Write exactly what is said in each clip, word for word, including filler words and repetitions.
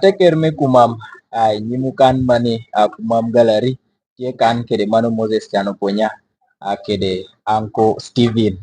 Teker me kumam, a, nyimu kan mane, a, Kumam Gallery, tye kan kede mano Moses Can Oponya, a, kede Uncle Steven.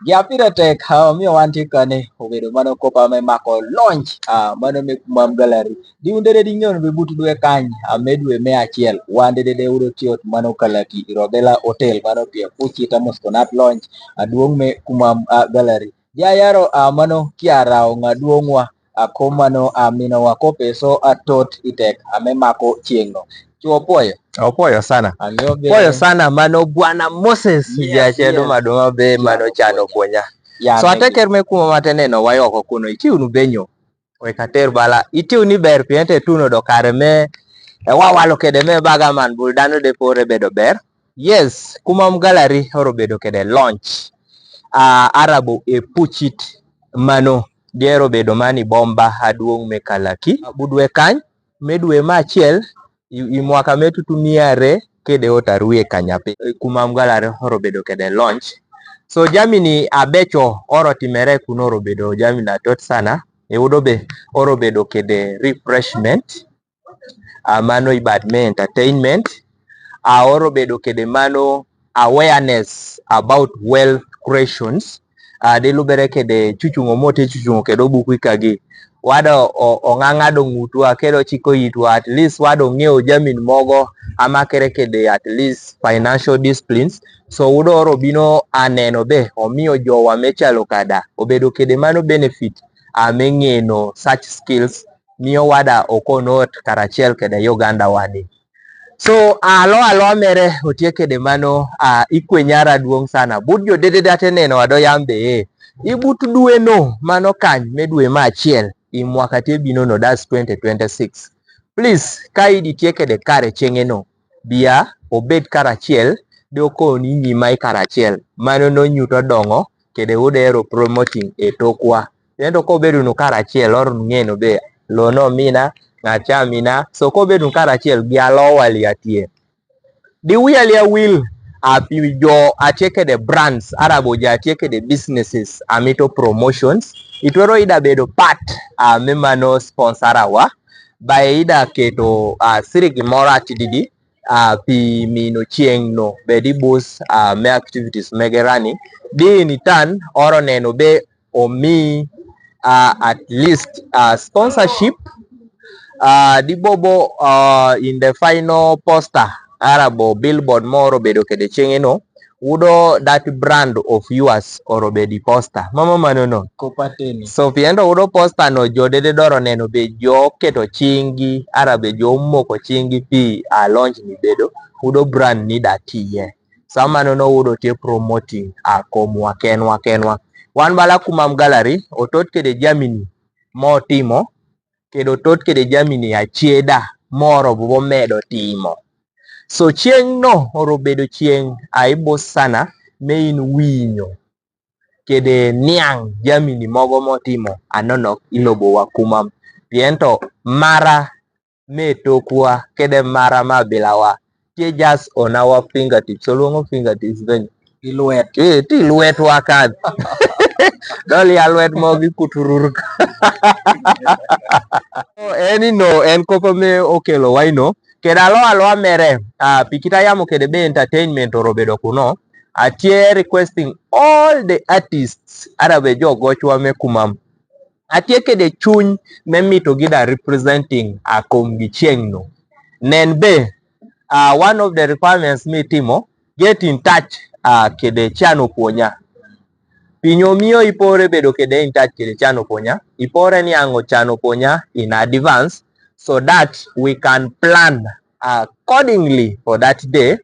Gi apira tek, a, miyo wan tye kane, obedo mano kopa me mako launch, a, mano me Kumam Gallery. Di un dede di nyon be but dwe kany, a, me dwe me achiel. Wan dede de udo tye ot mano Kalaki, Robela Hotel, mano pye puchita mos konat launch, a, duong' me Kumam, a, Gallery. Di ayaro, a, mano kia rawo nga duong' wa, a, ko mano, a, mino wa ko peso, a, tot itek, a, me mako chieng' no. Chuo puoyo. Opuoyo sana. Ang'eyo be. Puoyo sana mano Bwana Moses. Yes, ja chedo yes. Maduma be mano Can Oponya. Ya, so maybe. Ateker me kuma mateneno wayoko kuno itiunu benyo. Wek ater bala, itiuni ber pien te tuno do kare me, e, wawalo kede me baga man bul dano de pore bedo ber. Yes, Kumam Gallery oro bedo kede launch. A, arabo e puchit mano, diero bedo mani bomba aduong' me Kalaki. Budwe kany, me dwe ma achiel, i, i mwaka me tutu mia are kede ot arwe kanyape. Kumam Gallery oro bedo kede launch. So jamini abecho oro timere kuno oro bedo jamini atot sana. Iyudo be oro bedo kede refreshment. A, mano i bad me entertainment. A, oro bedo kede mano awareness about wealth creations. A, di lubere kede chuchungo mote chuchungo kede obuku ikagi. Wado o, ong'ang'a do ng'utwa kede ochiko itwa, at least wado ng'eyo jamin mogo, ama kere kede at least financial disciplines. So udo oro bino aneno be, omiyo jowa mechalo kada obedo kede mano benefit, a, me ng'eno such skills, miyo wada okonot karachiel kede Uganda wani. So, alo, alo amere otie kede mano, a, ikwenyara duong' sana. But jo dede date neno ado yambe, e. Ibut dwe no, mano kany, me dwe ma achiel, i mwaka tie bino no, that's twenty twenty-six. Please, ka idi tie kede kare cheng'e no, bia, obed karachiel, di okoni nyima i karachiel. Mano no nyuto dongo, kede udero promoting e tokwa. Ento kobedo nu karachiel, or ng'eno be, lono mina, ng'acha mina. So kobedo nu karachiel, gi alo wali atie. Di wiya liya wil, a, pi jo atie kede brands, arabo ja atie kede businesses, amito promotions. Itwero ida bedo part, a, me mano sponsor awa. Bae ida keto, a, siri gimoro atididi, a, pi mino chieng' no, be di bus, a, me activities mege running. Di in turn, oro neno be omi, a, at least, a, sponsorship, a, di bobo, a, in the final poster, arabo billboard moro bedo kede cheng'e no, udo that brand of yours oro bedi poster. Mama mano no. Kopateni. So piendo udo poster no jo dede doro neno be jo keto chingi, ara be jo moko chingi pi a launch ni bedo, udo brand ni da tiye. Sama no no udo tie promoting a komwa kenwa kenwa. Wan bala Kumam Gallery, otot kede jamini mo timo, kede otot kede jamini achieda moro bubo medo timo. So chieng' no oro bedo chieng' aibo sana me in winyo kede niang' jamini mogo motimo anonok ilobo wa Kumam. Piento mara me tokwa kede mara ma bilawa tie just on our fingertips. Oluongo fingertips ben. Ilwet. Eh, ti lwetwa kan. Doli alwet mogi kuturur. So, en ino, en kopo me okelo waino. Kede alo alo amere, a, pi kit ayamo kede be entertainment oro bedo kuno. Atie requesting all the artists, ara be jo gochwa me Kumam. Atie kede chuny me mito gida representing a kom gi chieng' no. Nen be, a, one of the requirements mitimo, get in touch, a, kede Can Oponya. Pi nyo miyo ipore bedo kede in touch kede Can Oponya. Ipore ni ango Can Oponya in advance so that we can plan accordingly for that day.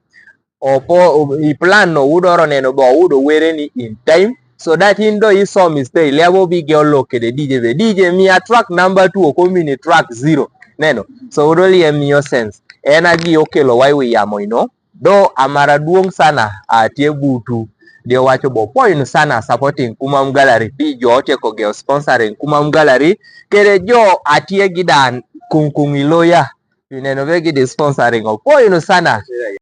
Opo, i plan no udo oro neno be udo were ni in time. So that in do iso mistake. Liabo bi ge olo kede D J be. D J mi a track number two oko mi ni track zero. Neno. So udo lie miyo sense. En agi okelo wai wi yamo ino. Do amara duong' sana, a, tie butu. Dio wacho bo point sana supporting Kumam Gallery. Di jo tie ko ge sponsoring Kumam Gallery. Kede jo atie gidan kung kung iloya. Ineno be gidi sponsoring o point sana.